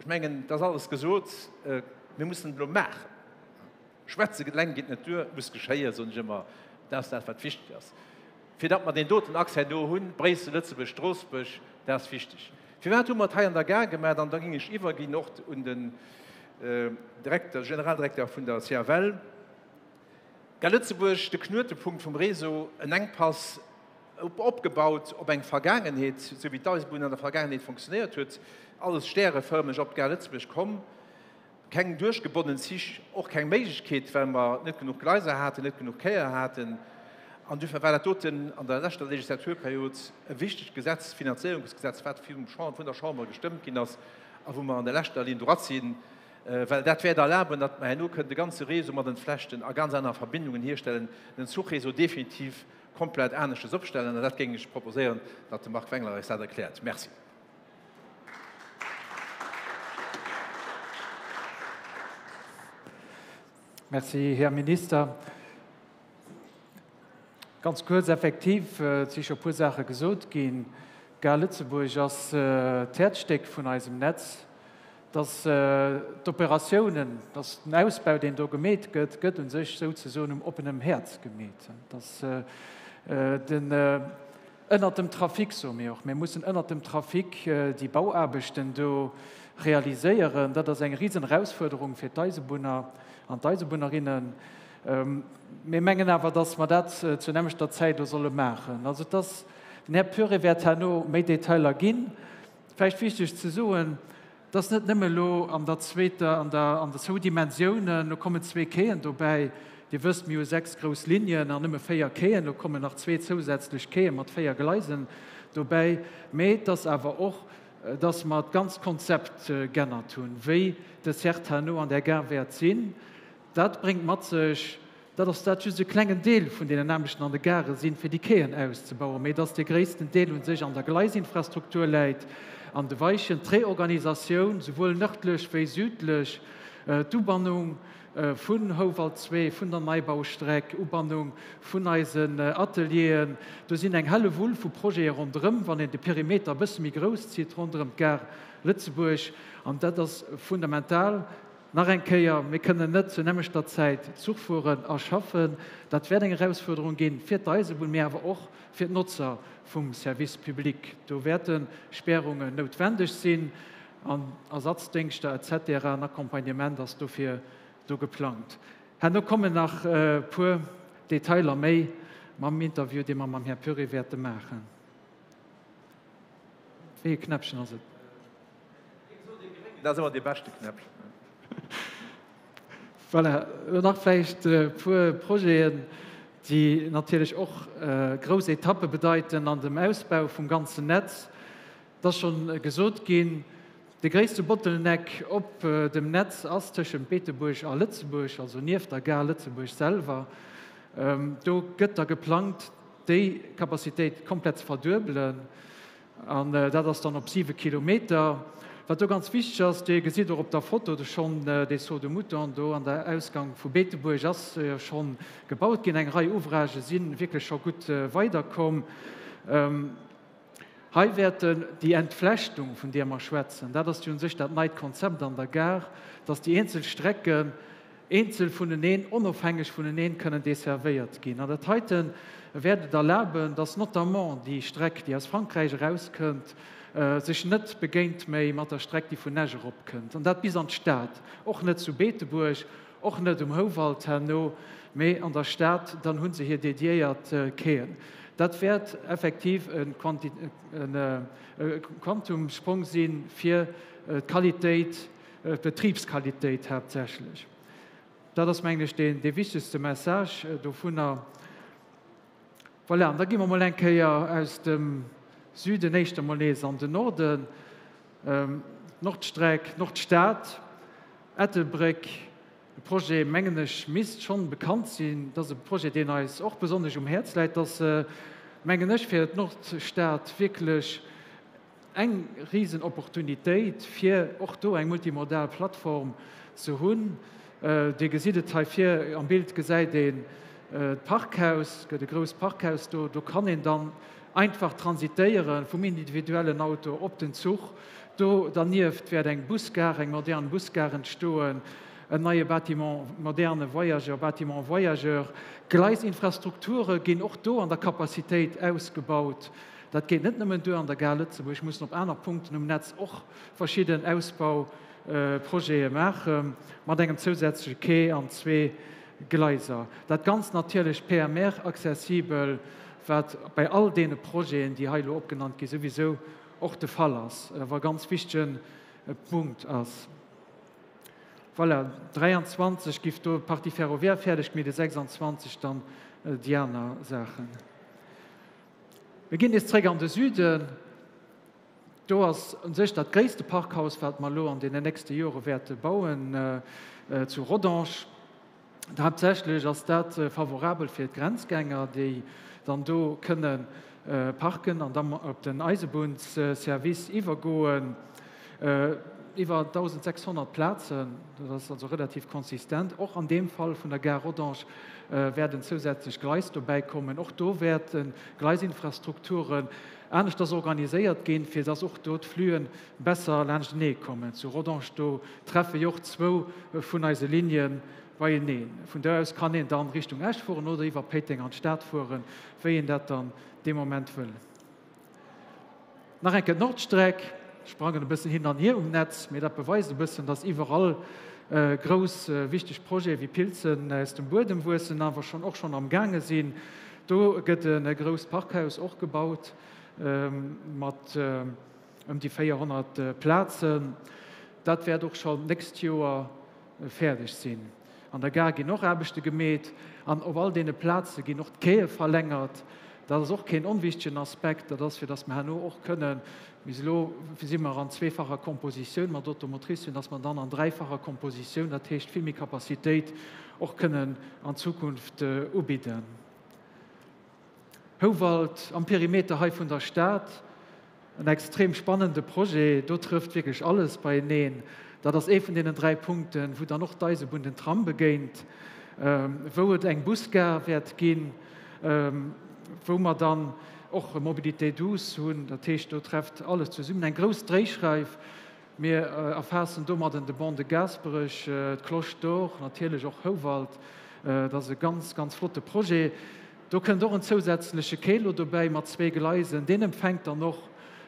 mengen, et ass alles gesot, mir mussen et elo maachen. Schwätze eleng geet net duer, et muss geschéien, soen ech ëmmer. Dat ass dat, wat wichteg ass, fir datt mer deen doten Accès do hunn, Bréissel, Lëtzebuerg, Stroossbuerg, dat ass wichteg. Firwat hu mer et hei an der Gare gemaach? An da géing ech iwwerginn och un den Direkter, Generaldirekter vun der CFL. Gare Lëtzebuerg, de Knuetepunkt vum Réseau, en Enkpass, Opgebaut op eng Vergaangenheet, esou wéi d'Eisebunn an der Vergaangenheet fonctionnéiert huet, alles stärefërmeg op d'Gare Lëtzebuerg komm, keng duerchgebonnen Zich, och keng Méiglechkeet, well mer net genuch Gleiser haten, net genuch Quaier haten. An duerfir war dat doten an der leschter Legislaturperiod e wichtegt Gesetz, Finanzéierungsgesetz, wat vun der Chamber gestëmmt ginn ass a wou mer an der leschter Ligne droite sinn, well dat wäert erlaben, datt mer herno kënnen de ganze Réseau mat entflechten a ganz aner Verbindungen hierstellen, den Zuchréseau definitiv komplett aneschtes opstellen, an dat géing ech proposéieren, datt de Marc Wengler eis dat erkläert. Merci. Merci, Här Minister. Ganz kuerz, effektiv, et si scho e puer Saache gesot ginn. D'Gare Lëtzebuerg ass d'Häerzstéck vun eisem Netz. Dass d'Operatiounen, dass den Ausbau, deen do gemeet gëtt, gëtt u sech souzesoen um oppenem Häerz gemeet. Dass den ënnert dem Trafic, soe mir och, mir mussen ënnert dem Trafic déi Bauaarbechten do realiséieren. Dat ass eng risen Erausfuerderung fir d'Eisebunner an d'Eisebunnerinnen. Mir mengen awer, dass mer dat zur nämmlechter Zäit elo solle maachen. Also et ass, den Här Puré wäert herno méi Detailer ginn. Vläicht wichteg ze soen, Et ass net nëmme elo an der zweeter, an der, an der zwou Dimensiounen, elo kommen zwee Quaien dobäi. Dir wësst, mir hu sechs grouss Linien an nëmme véier Quaien. Elo kommen nach zwee zousätzlech Quaie mat véier Gleisen dobäi. Mee et ass awer och, dass mer d'ganzt Konzept g'ännert hunn, wéi d'Desserte herno an där Gare wäert sinn. Dat bréngt mat sech, dat ass dat just e klengen Deel vun deenen Aarbechten an de Gare sinn, fir déi Quaien auszebauen, mee dass dee gréissten Deel u sech an der Gleisinfrastruktur läit, an de Weichen, d'Reorganisatioun, souwuel nërdlech wéi südlech, d'Ubannung vun Houwald 2, vun der Neibaustreck, Ubannung vun eisen Atelieren. Do sinn eng Hellewull vu Projete ronderëm, wann een de Perimeter e bësse méi grouss zitt, ronderëm d'Gare Lëtzebuerg. An dat ass fundamental. Nach eng Kéier, mir kënnen net zur nämmlechter Zäit Zuch fueren a schaffen. Dat wäert eng Erausfuerderung ginn fir d'Eisebunn, mee awer och fir d'Notzer vum Service public. Do wäerte Spärungen noutwendeg sinn an Ersatzdéngschter et cetera. En Accompagnement ass dofir do geplangt. Herno kommen nach e puer Detailer méi mam Interview, dee mer mam Här Puré wäerte maachen. Wéi e Knäppchen ass et? Dat ass ëmmer dee beschte Knäppchen. Voilà, elo nach vläicht e puer Projeten, déi natierlech och grouss Etappe bedeiten an dem Ausbau vum ganzen Netz. Et ass schonn gesot ginn, de gréisste Bottleneck op dem Netz ass tëschent Beetebuerg a Lëtzebuerg, also nieft der Gare Lëtzebuerg selwer. Do gëtt da geplangt, déi Capacitéit komplett ze verduebelen. An dat ass dann op siwe Kilometer. Wat do ganz wichteg ass, Dir gesitt och op der Foto do schonn dee Saut de mouton do an der Ausgang vu Beetebuerg ass jo schonn gebaut ginn. Eng Rei Ouvragë si wierklech scho gutt weiderkomm. Hei wäerten déi Entflechtung, vun där mer schwätzen, dat ass jo u sech dat neit Konzept an der Gare, dass déi eenzel Strecken, eenzel vuneneen, onofhängeg vuneneen kënnen desservéiert ginn. An dat heite wäert et erlaben, dass notamment déi Streck, déi aus Frankräich erauskënnt, sech net begéint méi mat der Streck, déi vun Esch eropkënnt, an dat bis an d'Stad, och net zu Beetebuerg, och net um Houwald herno, mee an der Stad, dann hu se hir dediéiert Quaien. Dat wäert effektiv e Quantumsprong si fir d'Qualitéit D'Betribsqualitéit haaptsächlech. Dat ass, mengen ech, deen dee wichtegste Message dovunner. Voilà, an da gi mer mol eng Kéier aus dem Süden éischter mol nees an den Norden. D'Nordstreck, Nordstad, Ettelbréck, e Projet, mengen ech, misst schonn bekannt sinn. Dat ass e Projet, deen eis och besonnesch um Häerz läit. Dat ass, mengen ech, fir d'Nordstad wierklech Eng risen Opportunitéit, fir och do eng multimodal Plattform ze hunn. Dir gesitt et hei vir am Bild, gesäit een d'Parkhaus, gëtt e grousst Parkhaus do. Do kann een dann einfach transitéiere vum individuellen Auto op den Zuch. Do dernieft wäert eng Busgare, eng modern Busgare entstoen, en neie Bâtiment moderne Voyageur, Bâtiment voyageur. Gleisinfrastrukture ginn och do an der Capacitéit ausgebaut. Dat geet net nëmmen duer an der Gare Lëtzebuerg, mussen op aner Punkten um Netz och verschidden Ausbauprojete maache mat engem zousätzleche Quai an zwee Gleiser. Dat Ganzt natierlech PMR-accessibel, wat bei all deene Projeten, déi hei elo opgenannt ginn, souwisou och de Fall ass, awer e ganz wichtege Punkt ass. Voilà, 23 giff do d'Partie ferroviaire fäerdeg, mee de 26 dann déi aner Saachen. Mir ginn nees zréck an de Süden. Do ass u sech dat gréisste Parkhaus, wat mer elo an deenen nächste Jore wäerte bauen, zu Rodange. Haaptsächlech ass dat favorabel fir d'Grenzgänger, déi dann do kënne parken an da op den Eisebunnsservice iwwergoen. Iwwer 1.600 Plazen, dat ass also relativ konsistent. Och an deem Fall vun der Gare Rodange wäert en zousätzlecht Gleis dobäi kommen. Och do wäerte Gleisinfrastrukturen aneschters organiséiert ginn, fir dass och do d'Fluen besser laanschtenee kommen. Zu Rodange do treffe jo och zwou vun eise Ligne beieneen. Vun do aus kann een dann Richtung Esch fueren oder iwwer Péiteng an d'Stad fueren, wéi een dat dann dee Moment wëll. Nach eng Kéier d'Nordstreck, ech sprangen e bëssen hin an hier um Netz, mee dat beweist e bëssen, dass iwwerall Grouss wichteg Projete wéi Pilzen aus dem Buedem wuessen, awer schonn och schonn am gaange sinn. Do gëtt e grousst Parkhaus och gebaut mat ëm déi 400 Plazen. Dat wäert och schonn d'nächst Joer fäerdeg sinn. An der Gare ginn och Aarbechte gemeet an op all deene Plaze ginn och d'Quaie verlängert. Dat ass och keen onwichtigen Aspekt. Dat ass, fir datt mer herno och kënnen, bis elo si mer an zweefacher Kompositioun mat Automotricen, datt mer dann an dräifacher Kompositioun, dat heescht vill méi Capacitéit och kënnen an Zukunft ubidden. Houwald am Perimeter hei vun der Stad, en extrem spannende Projet. Do trëfft wierklech alles beieneen. Dat ass ee vun deenen 3 Punkten, wou dann och d'Eisebunn den Tram begéint, wou et eng Busgare wäert ginn, wou mer dann och Mobilité douce hunn. Dat heescht, do trefft alles zesummen. Eng grouss Dréischreif. Mir erfaassen domadden de Ban de Gaasperech, d'Cloche d'Or, natierlech och Houwald. Dat ass e ganz, ganz flotte Projet. Do kënnt och en zousätzleche Quai elo dobäi mat zwee Gleisen. Deen empfänkt dann och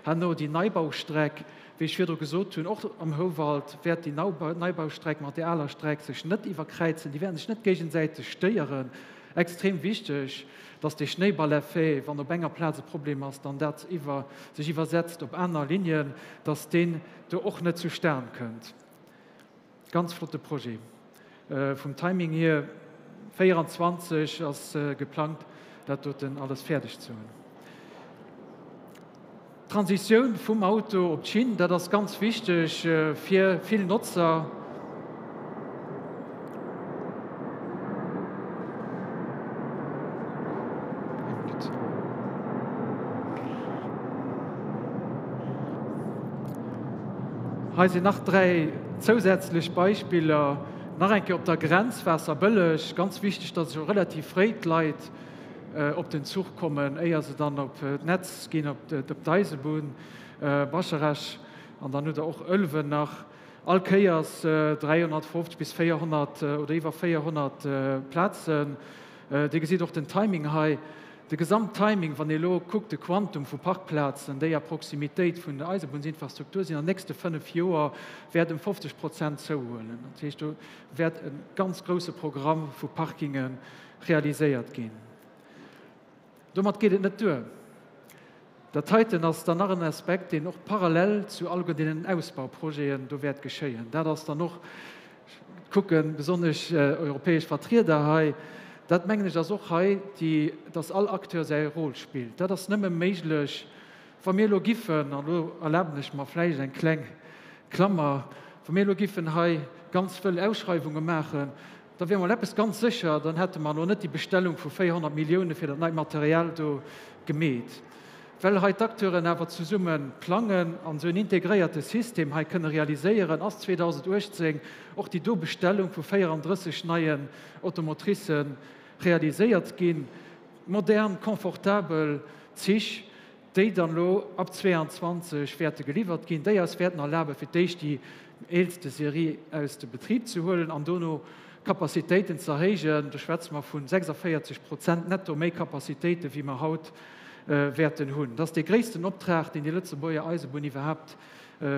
herno déi Neibaustreck. Wéi ech virdru gesot hunn, och am Houwald wäert déi Neibaustreck mat där aler Streck sech net iwwerkräizen. Déi wäerten sech net géigesäiteg stéieren. Extrem wichteg, dass dee Schnéiballeffet, wann op enger Plaz e Problem ass, dann dat iwwer sech iwwersetzt op aner Linien, dass deen do och net zustan kënnt. Ganz flotte Projet. Vum Timing hier, 24 ass geplangt, dat doten alles fäerdeg ze hunn. D'Transitioun vum Auto op d'Schinn, dat ass ganz wichteg fir vill Notzer. Hei sinn nach 3 zousätzlech Beispiller. Nach eng Kéier op der Grenz, Waasserbëlleg. Ganz wichteg, dass scho relativ fréi d'Leit op den Zuch kommen, éier se dann op d'Netz ginn, op d'Eisebunn. Bascharage an dann hutt Der och Ëlwen nach. All Kéiers 350 bis 400 oder iwwer 400 Plazen. Dir gesitt och den Timing hei. De Gesamttiming, wann ee elo kuckt, de Quantum vu Parkplazen, déi a Proximitéit vun der Eisebunnsinfrastruktur sinn, an den nächste 5 Joer wäert ëm 50 Prozent zouhuelen. Dat heescht, do wäert e ganz grouse Programm vu Parkinge realiséiert ginn. Domat geet et net duer. Dat heiten ass dann nach en Aspekt, deen och parallel zu alleguer deenen Ausbauprojeten do wäert geschéien. Dat ass dann och, ech kucke besonnesch europäesch Vertrieder hei, dat mengen ech ass och hei déi, dass all Acteur säi Rôle spillt. Dat ass nëmme méiglech, wa mir elo giffen, an elo erlaben ech mer vläicht eng kleng Klammer, wa mir elo giffen hei ganz wëll Ausschreiwunge maachen, Da wier mol eppes ganz sécher, dann hätte mer elo net déi Bestellung vu 400 Millioune fir dat neit Material do gemeet. Well hei d'Acteuren awer zesumme plangen an esou en integréierte System hei kënne realiséieren, ass 2018 och déi do Bestellung vu 34 neien Automotricë realiséiert ginn. Modern, confortabel Zich. déi dann elo ab 22 wäerte geliwwert ginn, déi eis wäerten erlaben, fir d'éischt déi eelste Serie aus de Betrib ze huelen an dono d'Capacitéiten ze erhéijen. Do schwätze mer vu 46 Prozent netto méi Capacitéiten, wéi mer haut wäerten hunn. Dat ass dee gréissten Optrag, deen déi Lëtzebuerger Eisebunn iwwerhaapt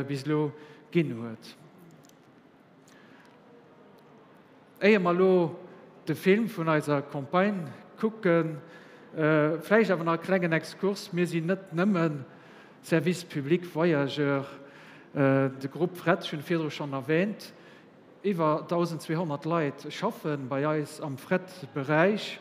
bis elo ginn huet. Éier mer elo de Film vun eiser Campagne kucken, vläicht awer nach e klengen Exkurs, Mir sinn net nëmme Service public voyageur. De Grupp Fret, ech hunn e virdru schonn erwähnt, iwwer 1.200 Leit schaffe bei eis am Fret-Beräich.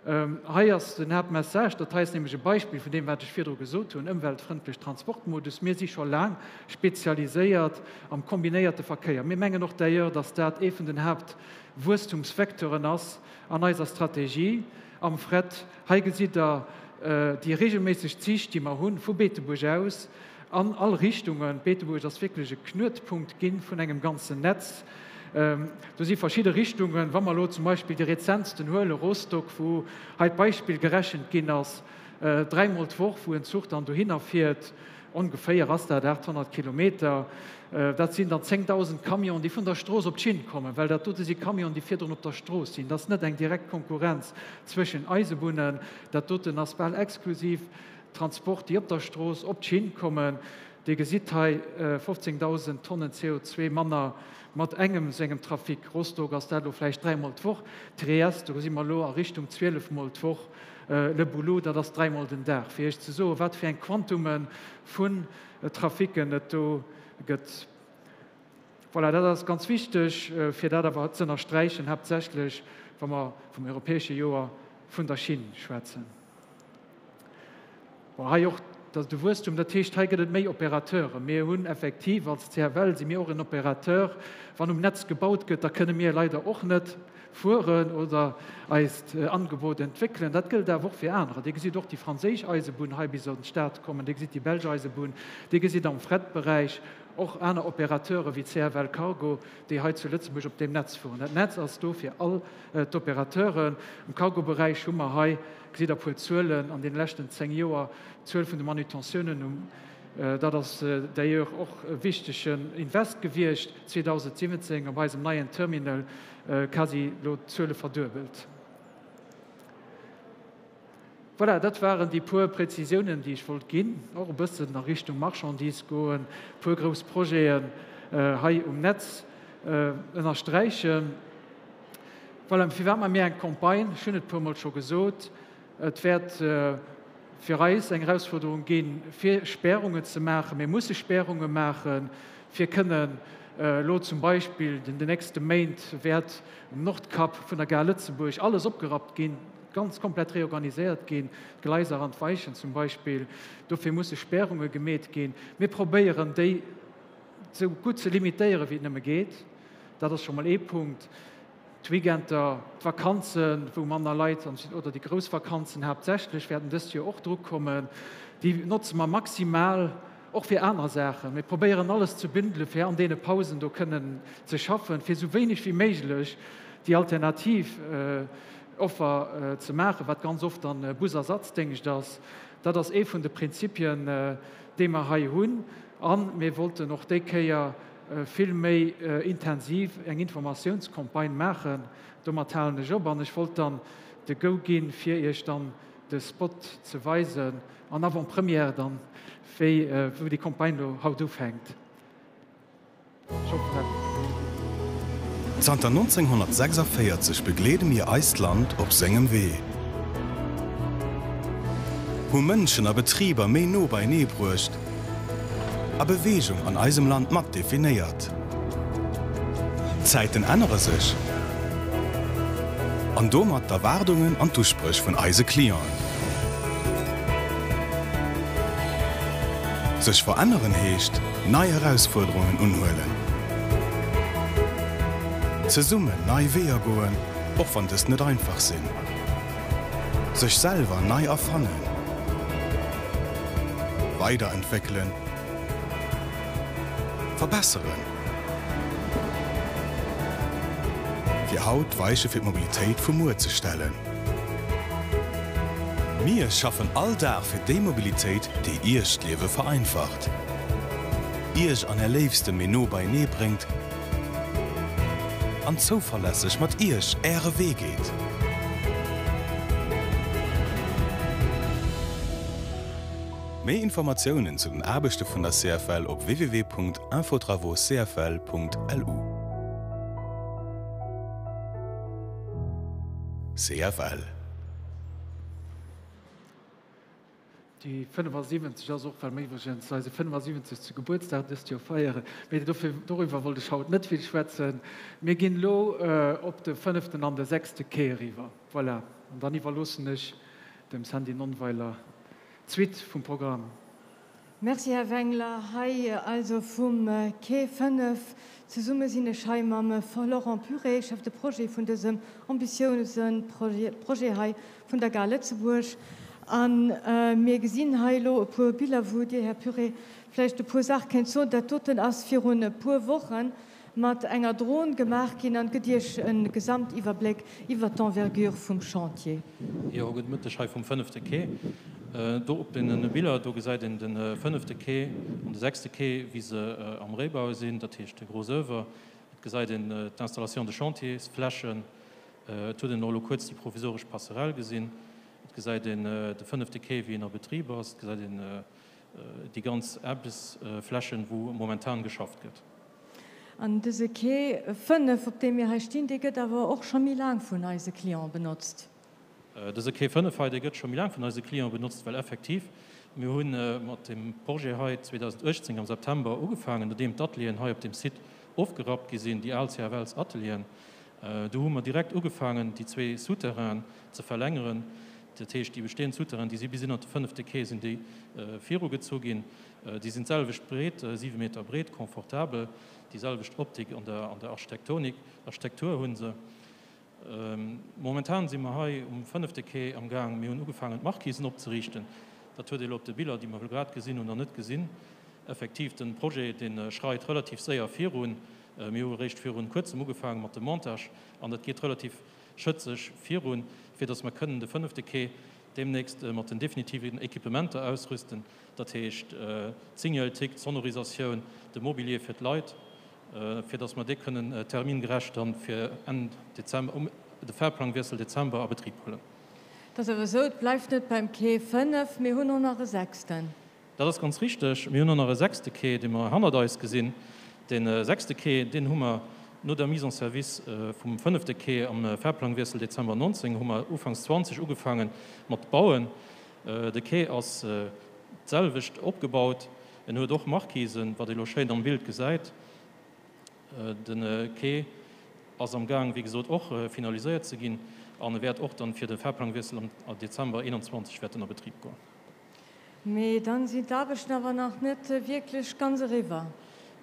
Hei ass den Haaptmessage, dat hei ass nämlech e Beispill vun deem, wat ech virdru gesot hunn, ëmweltfrëndlech Transportmodus. Mir si scho laang spezialiséiert am kombinéierte Verkéier. Mir mengen och d'ailleurs, dass dat ee vun den Haaptwuesstumsvecteuren ass an eiser Strategie am Fret. Hei gesitt Der déi regelméisseg Zich, déi mer hunn vu Beetebuerg aus an all Richtungen. Beetebuerg ass wierklech e Knuetpunkt gi vun engem ganzen Netz. Do si verschidde Richtungen. Wa mer elo zum Beispill déi rezentsten huelen, Rostock, wou hei d'Beispill gerechent ginn ass, dräimol d'Woch, wou en Zuch dann dohinner fiert, ongeféier ass dat 800 Kilometer, dat sinn dann 10.000 Camionen, déi vun der Strooss op d'Schinn kommen, well dat dote si Camionen, déi virdrun op der Strooss sinn. Dat ass net eng direkt Konkurrenz zwëschen Eisebunnen. Dat doten ass bal exklusiv Transport, déi op der Strooss op d'Schinn kommen. Dir gesitt hei 15.000 Tonnen CO2 manner mat engem sengem Trafic. Rostock ass dat elo vläicht dräimol d'Woch, Triest, do si mer elo a Richtung zwielefmol d'Woch, Le Boulot, dat ass dräimol den Dag, fir Iech ze soen, wat fir eng Quantume vun Traficken et do gëtt. Voilà, dat ass ganz wichteg, fir dat awer ze ënnersträichen, haaptsächlech wa mer vum europäesche Joer vun der Schinn schwätzen. Bon, hei och de Wuesstum, dat heescht, hei gëtt et méi Opérateuren. Mir hunn effektiv als CFL si mir och en Opérateur. Wann um Netz gebaut gëtt, da kënne mir leider och net fueren oder eist Angebot entwéckelen. Dat gëllt awer och fir anerer. Dir gesitt och déi franséisch Eisebunn hei bis an d'Stad kommen, Dir gesitt déi belsch Eisebunn, Dir gesitt am Fretberäich och aner Opérateure wéi CFL Cargo, déi hei zu Lëtzebuerg op deem Netz fueren. Dat Netz ass do fir all d'Opérateuren. Am Cargoberäich hu mer hei, gesitt Der puer Zuelen, an deene leschten 10 Joer d'Zuel vun de Manutentiounen um, dat ass d'ailleurs och e wichtegen Invest gewiescht, 2017 op eisem neien Terminal quasi elo d'Zuele verduebelt. Voilà, dat waren déi puer Präzisiounen, déi ech wollt ginn, och e bëssen a Richtung Marchandise goen, e puer grouss Projeten hei um Netz ënnersträichen. Voilà, firwat maache mir eng Campagne? Ech hunn et e puermol scho gesot, Et wäert fir eis eng Erausfuerderung ginn, fir Spärungen ze maachen. Mir musse Spärunge maachen, fir kënnen elo zum Beispill den nächste Méint wäert um Nordkap vun der Gare Lëtzebuerg alles opgerappt ginn, ganz komplett reorganiséiert ginn, d'Gleiser an d'Weichen zum Beispill. Dofir musse Spärunge gemeet ginn. Mir probéieren, déi esou gutt ze limitéieren, wéi et nëmme geet. Dat ass scho mol ee Punkt. D'Weekender, d'Vakanzen, wou manner Leit an, oder déi grouss Vakanzen haaptsächlech, wäerten dëst Joer och drukommen. Déi notze mer maximal och fir aner Saachen. Mir probéieren alles ze bündelen, fir an deene Pausen do kënnen ze schaffen, fir esou wéineg wéi méiglech déi alternativ Offer ze maachen, wat ganz oft dann Busersatzdéngscht ass. Dat ass ee vun de Prinzipien, déi mer hei hunn. A mir wollten och déi Kéier vill méi intensiv eng Informatiounscampagne maachen. Domat halen ech op an ech wollt dann de Go ginn, fir Iech dann de Spot ze weisen en Avant-première dann, wéi wou déi Campagne elo haut ufänkt. Ech hoffen dat. Zanter 1946 begleede mir eist Land op sengem Wee, hu Mënschen a Betriber méi no beienee bruecht a Beweegung an eisem Land mat definéiert. D'Zäiten ännere sech an domat d'Erwaardungen an d'Uspréch vun eise Clienten. Sech veränneren heescht nei Erausfuerderungen unhuelen. Zesummen nei Weeër goen, och wann dës net einfach sinn. Sech selwer nei erfannen. Weiderentwéckelen. Verbesseren. Fir haut d'Weiche fir d'Mobilitéit vu muer ze stellen. Mir schaffen all Dag fir déi Mobilitéit, déi Iech d'Liewe vereinfacht, Iech an Är Léifste méi no beienee bréngt an zouverlässeg mat Iech Äre Wee geet. Méi Informatiounen zu den Aarbechte vun der CFL op www.infotravauxcfl.lu. CFL. Déi 75 ass och, well mer iwwregens eise 75. Gebuertsdag dëst Joer feieren. Mee dofir, doriwwer wollt ech haut net vill schwätzen. Mir ginn elo op de fënneften an de sechste Quai eriwwer. Voilà. An dann iwwerloossen ech dem Sandy Nonnweiler d'Suite vum Programm. Merci, Här Wengler. Hei also vum Quai 5. Zesumme sinn ech hei mam Laurent Puré, Chef de projet vun dësem ambitiöse Projet hei vun der Gare Lëtzebuerg. A mir gesinn hei elo e puer Biller, wou Dir, Här Puré, vläicht e puer Saache kéint soen. Dat doten ass virun e puer Wochen mat enger Dron gemaach ginn an gëtt Iech e Gesamtiwwerbléck iwwert d'Envergure vum Chantier. Jo, gudde Mëtteg hei vum fënnefte Quai. Do op deene Biller, do gesäit een de fënnefte Quai an de sechste Quai, wéi se am Réibau sinn, dat heescht de Gros oeuvre. Et gesäit een d'Installation de chantier, Flächen. Et huet een och elo kuerz déi provisoresch Passerelle gesinn. Et gesäit een de fënnefte Quai, wéi en a Betrib ass. Et gesäit een. déi ganz Aarbechtsflächen, wou momentan geschafft gëtt. An dëse Quai 5, op deem mir hei stinn, dee gëtt awer och scho méi laang vun eise Cliente benotzt. Dëse Quai 5 hei, dee gëtt scho méi laang vun eise Cliente benotzt, well effektiv, mir hu mat deem Projet hei 2018 am September ugefaangen, nodeem d'Atelieren hei op deem Site ofgerappt gi sinn, déi al CFLs-Atelieren. Do hu mer direkt ugefaangen, déi zwee Souterrainen ze verlängeren. Dat heescht, déi bestehend Souterrainen, déi si bis ënnert de fënnefte Quai sinn déi virugezu ginn. Déi sinn d'selwecht breet, siwe Meter breet, confortabel, déi selwecht Optik an der an der Architektonik, Architektur hu se. Momentan si mer hei um fënnefte Quai am Gaang. Mir hunn ugefaangen, d'Markisen opzeriichten. Dat huet ee elo op de Biller, déi mer elo grad gesinn hunn, nach net gesinn. Effektiv, de Projet, dee schreit relativ séier virun. Mir hu eréischt virun kuerzem ugefaange mat dem Montage an dat geet relativ schëtzeg virun, fir datt mer kënnen de fënnefte Quai deemnächst mat den definitiven Equipementer ausrüsten, dat heescht d'Signaltik, d'Sonorisatioun, de Mobilier fir d'Leit, fir datt mer dee kënnen termingerecht dann fir Enn Dezember, um de Fahrplangwiessel Dezember a Betrib huelen. Et ass awer esou, et bleift net beim Quai 5, mir hunn och nach e sechsten. Dat ass ganz richteg. Mir hunn och nach e sechste Quai, dee mer hannert eis gesinn. Dee sechste Quai, deen hu mer no der Mise en service vum fënnefte Quai am Fahrplangwiessel Dezember 19, hu mer ufanks 20 ugefaange mat bauen. De Quai ass d'selwecht opgebaut. En huet och Markisen, wat ee lo schéin am Bild gesäit. De Quai ass am Gaang, wéi gesot, och finaliséiert ze ginn an e wäert och dann fir de Fahrplangwiessel am Dezember 21 wäert en a Betrib goen. Mee dann sinn d'Aarbechten awer nach net wierklech ganz eriwwer.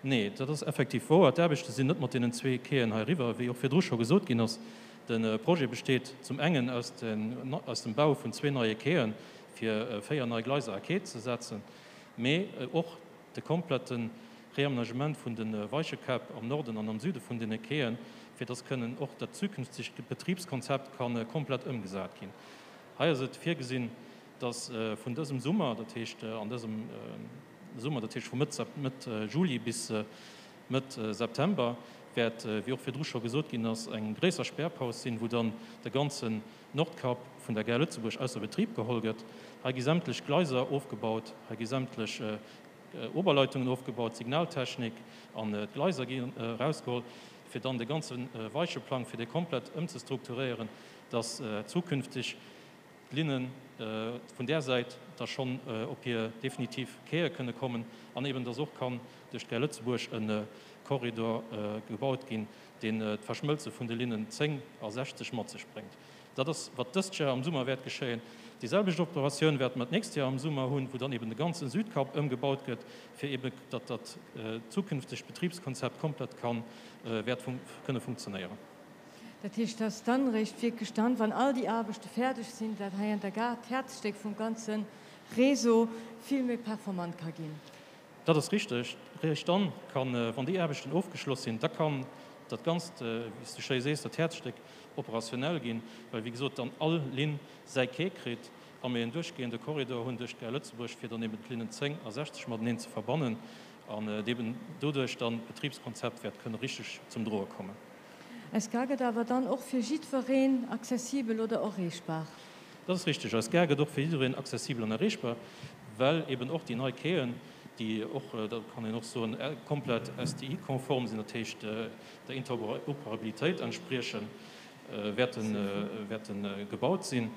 Nee, dat ass effektiv wouer. D'Aarbechte sinn net mat deenen zwee Quaien hei eriwwer. Wéi och virdru scho gesot ginn ass, de Projet besteet zum engen aus dem Bau vun zwee neie Quaien, fir véier nei Gleiser a Quai ze setzen, mee och de komplette Reamenagement vun de Weichekäpp am Norden an am Süde vun deene Quaien, fir dass kënnen och dat zukünftegt Betribskonzept ka komplett ëmgesat ginn. Hei ass et virgesinn, dass vun dësem Summer, dat heescht an dësem Summer, dat heescht vu Mëtt Mëtt Juli bis Mëtt September, wäert, wéi och virdru scho gesot ginn ass, eng gréisser Spärpaus sinn, wou dann de ganzen Nordkap vun der Gare Lëtzebuerg ausser Betrib geholl gëtt. Hei gi sämtlech Gleiser ofgebaut, hei gi sämtlech Oberleitungen ofgebaut, d'Signaltechnik an d'Gleiser gi erausgeholl, fir dann de ganze Weicheplang, fir dee komplett ëmzestrukturéieren, dass zukünfteg d'Linne vun där Säit da schonn op hir definitiv Quaie kënne kommen an eben dass och kann duerch d'Gare Lëtzebuerg e Korridor gebaut ginn, deen d'Verschmëlze vun de Linnen 10 a 60 mat sech bréngt. Dat ass, wat dëst Jar am Summer wäert geschéien. Déi selwecht Operatioun wäerte mer d'nächst Jar am Summer hunn, wou dann eben de ganze Südkapp ëmgebaut gëtt, fir eben datt dat zukünftegt Betribskonzept komplett ka wäert kënne funktionéieren. Dat heescht, dass dann eréischt wierklech dann, wann all déi Aarbechte fäerdeg sinn, dat hei an der Gare, d'Häerzstéck vum ganze Réseau, vill méi performant ka ginn. Dat ass richteg. Eréischt dann kann, wann déi Aarbechten ofgeschloss sinn, da kann dat Ganzt, wéi s du schéi sees, dat Häerzstéck operationnel ginn, well, wéi gesot, dann all Linn säi Quai kritt a mir en duerchgehende Korridor hunn duerch d'Gare Lëtzebuerg, fir dann eben d'Linnen 10 a 60 mateneen ze verbannen an eben doduerch dann d'Betribskonzept wäert kënne richteg zum Droe kommen. Eis Gare gëtt awer dann och fir jiddwereen accessibel oder erreechbar. Dat ass richteg. Eis Gare gëtt och fir jiddereen accessibel an erreechbar, well eben och déi nei Quaien, déi och, dat kann een och soen, komplett STI-konform sinn, dat heescht der Interoperabilitéit entspriechen, wäerte gebaut sinn.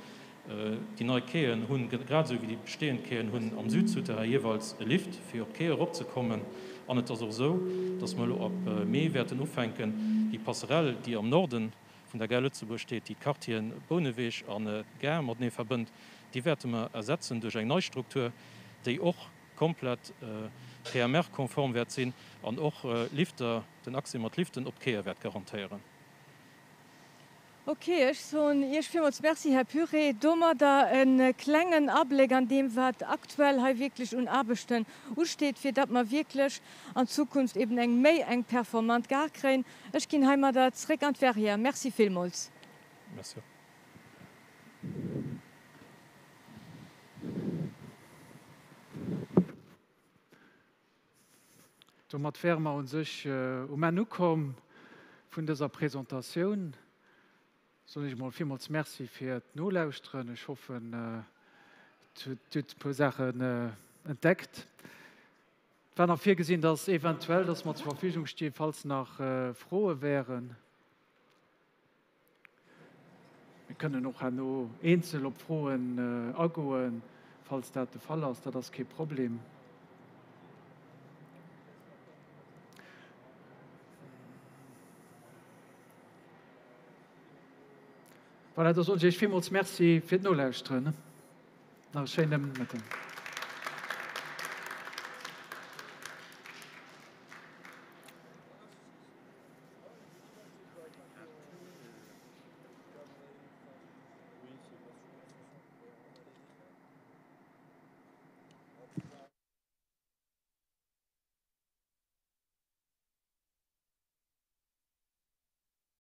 Déi nei Quaien hunn, grad esou wéi déi bestehend Quaien hunn, am Südsouterrain jeeweils e Lift, fir op d'Quai eropzekommen. An et ass och esou, dass mer elo ab Mee wäerten ufänken, déi Passerelle, déi am Norde vun der Gare Lëtzebuerg steet, déi d'Quartieren Bouneweg a Gare matenee verbënnt, déi wäerte mer ersetzen duerch eng nei Struktur, déi och komplett PMR-konform wäert sinn an och Lifter, den Accès mat Liften op d'Quaië wäert garantéieren. Ok, ech soen Iech villmools Merci, Här Puré. Domadder e klengen Abléck an deem, wat aktuell hei wierklech un Aarbechten usteet, fir datt mer wierklech an Zukunft eben eng méi eng performant Gare kréien. Ech ginn heimadder zréck an d'Verrière. Merci villmools. Merci och. Domat wäre mer u sech um Enn ukomm vun dëser Presentatioun. Soen ech emol villmools Merci fir d'Nolauschteren. Ech hoffen, et hutt e puer Saache. Entdeckt. Et war nach virgesinn, dass eventuell, dass mer zur Verfügung stinn, falls nach Froe wären. Mir kënnen och herno eenzel op Froen agoen, falls dat de Fall ass. Dat ass kee Problem. Voilà, da soen ech Iech villmools Merci fir d'Nolauschteren. Nach e schéine Mëtten.